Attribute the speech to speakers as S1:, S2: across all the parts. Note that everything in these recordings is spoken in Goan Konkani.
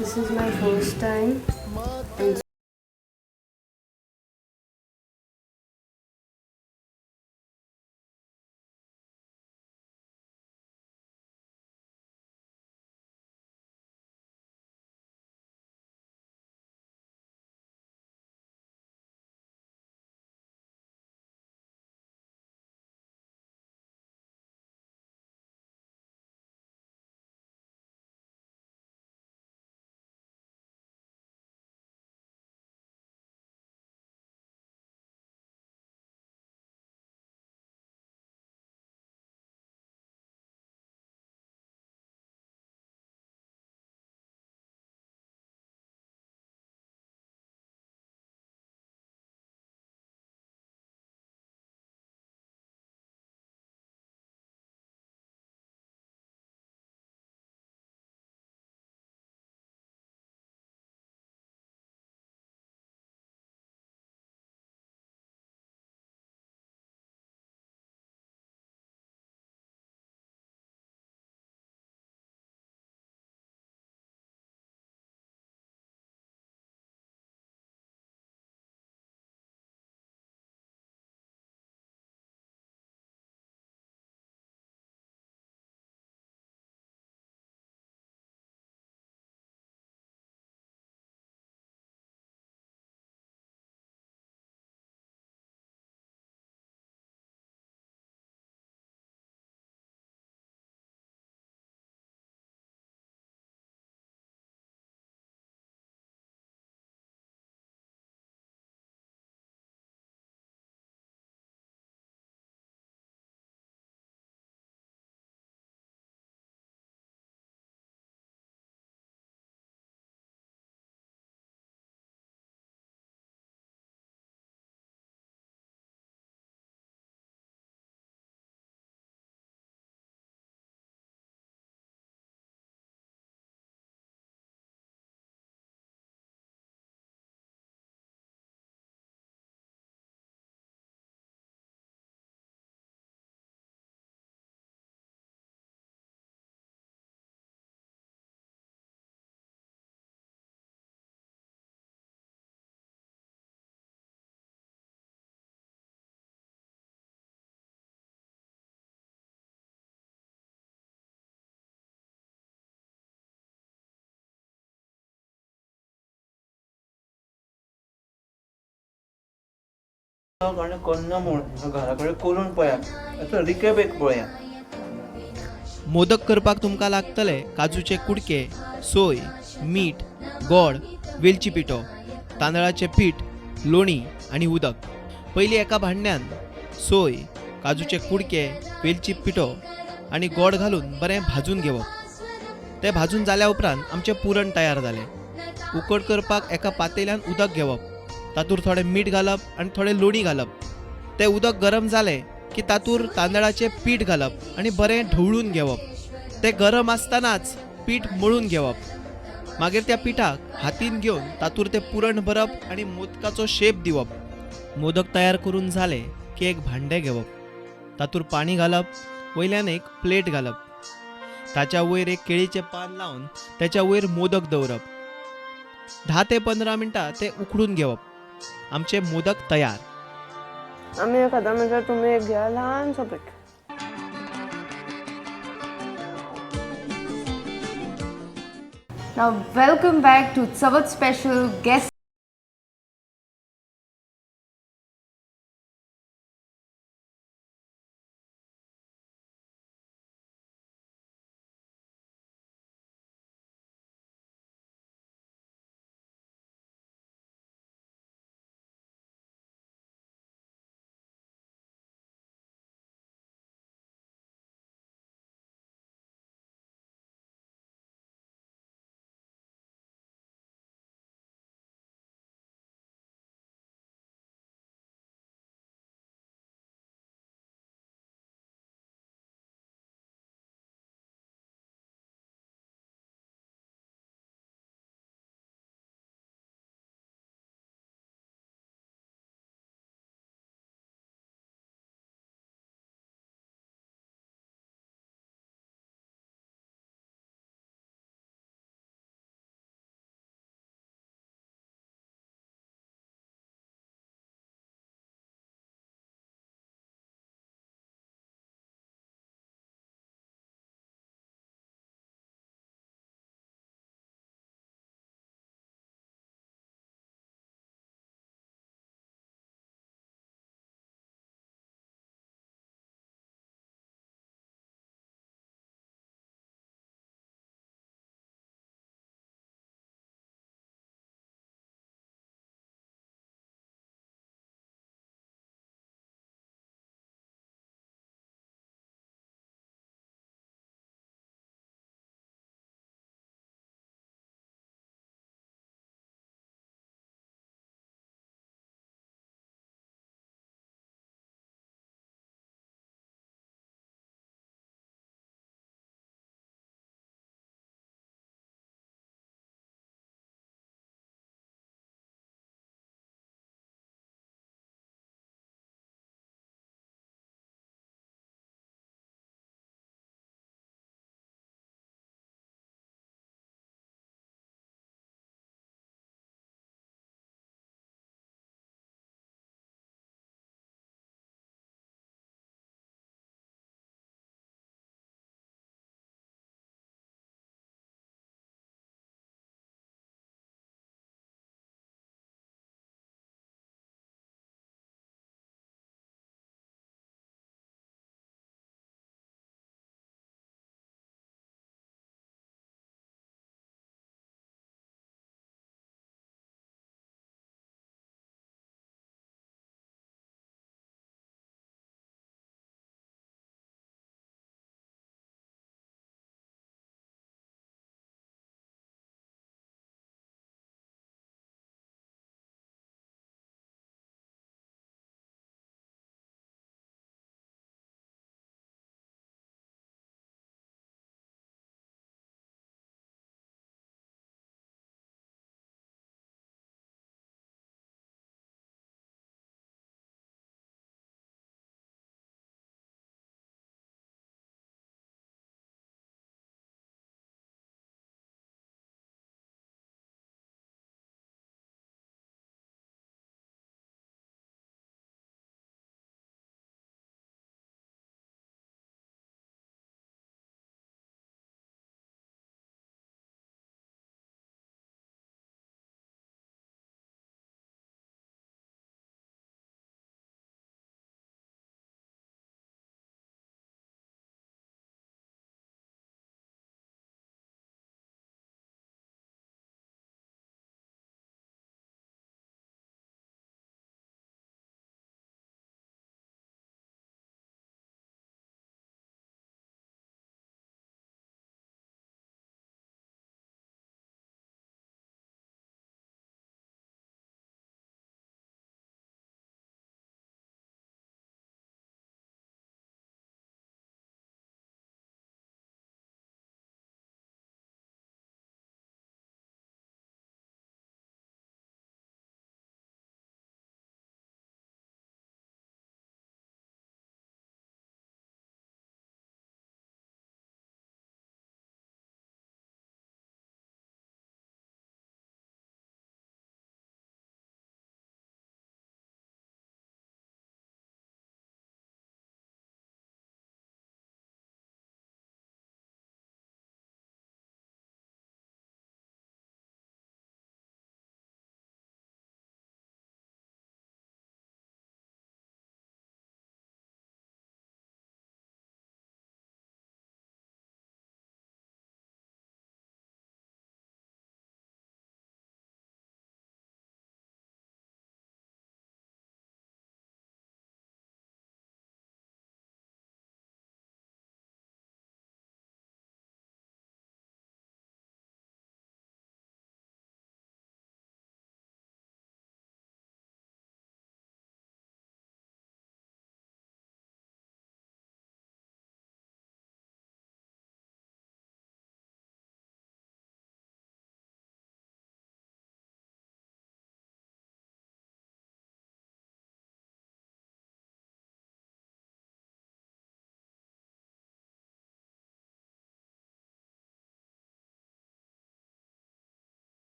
S1: This is my first time.
S2: आणि कंदमूळ घरा कडेन करून पळयात, असो रिकेप एक पळया.
S3: मोदक करपाक तुमकां लागतले काजूचे कुडके, सोय, मीठ, गोड, वेलची पिठो, तांदळाचें पीठ, लोणी आनी उदक. पयलीं एका भांड्यान सोय, काजूचे कुडके, वेलची पिठो आनी गोड घालून बरें भाजून घेवप. तें भाजून जाल्या उपरांत आमचें पुरण तयार जालें. उकड करपाक एका पातेल्यान उदक घेवप, तातूंत थोडें मीठ घालप आनी थोडें लोणी घालप. तें उदक गरम जालें की तातूंत तांदळाचें पीठ घालप आनी बरें ढवळून घेवप. तें गरम आसतनाच पीठ मळून घेवप. मागीर त्या पिठाक हातीन घेवन तातूंत तें पुरण भरप आनी मोदकाचो शेप दिवप. मोदक तयार करून जाले की एक भांडें घेवप, तातूंत पाणी घालप, वयल्यान एक प्लेट घालप, ताच्या वयर एक केळीचें पान लावन त्याच्या वयर मोदक दवरप. 10 ते 15 मिनटां ते उकडून घेवप. आमचे मोदक तयार.
S1: आमी खाता म्हणल्यार तुमी एक घ्या ल्हानसो पीठ.
S4: Now, welcome back to Chavath special guest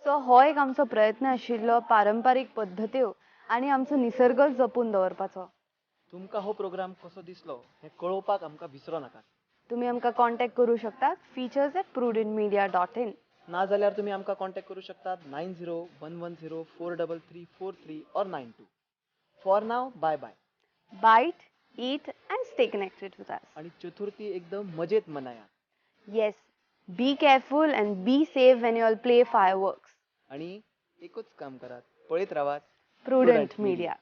S4: so हो एक आमचो प्रयत्न आशिल्लो पारंपारीक पद्दत्यो आनी आमचो निसर्ग जपून दवरपाचो.
S3: तुमकां हो प्रोग्राम कसो दिसलो हें कळोवपाक आमकां विसरो नाकात.
S4: तुम्ही आमकां कॉन्टॅक्ट करूं शकतात features@prudentmedia.in.
S3: ना जाल्यार तुमी आमकां कॉन्टॅक्ट करूं शकतात 9011043343 or 92. For now, bye bye.
S4: Bite, eat and stay connected with us.
S3: आणि चतुर्थी एकदम मजेत मनायात.
S4: Yes, be careful and be safe when you all play fireworks.
S3: आणि एकूच काम करात, पळयत रावात
S4: प्रुडंट मीडिया.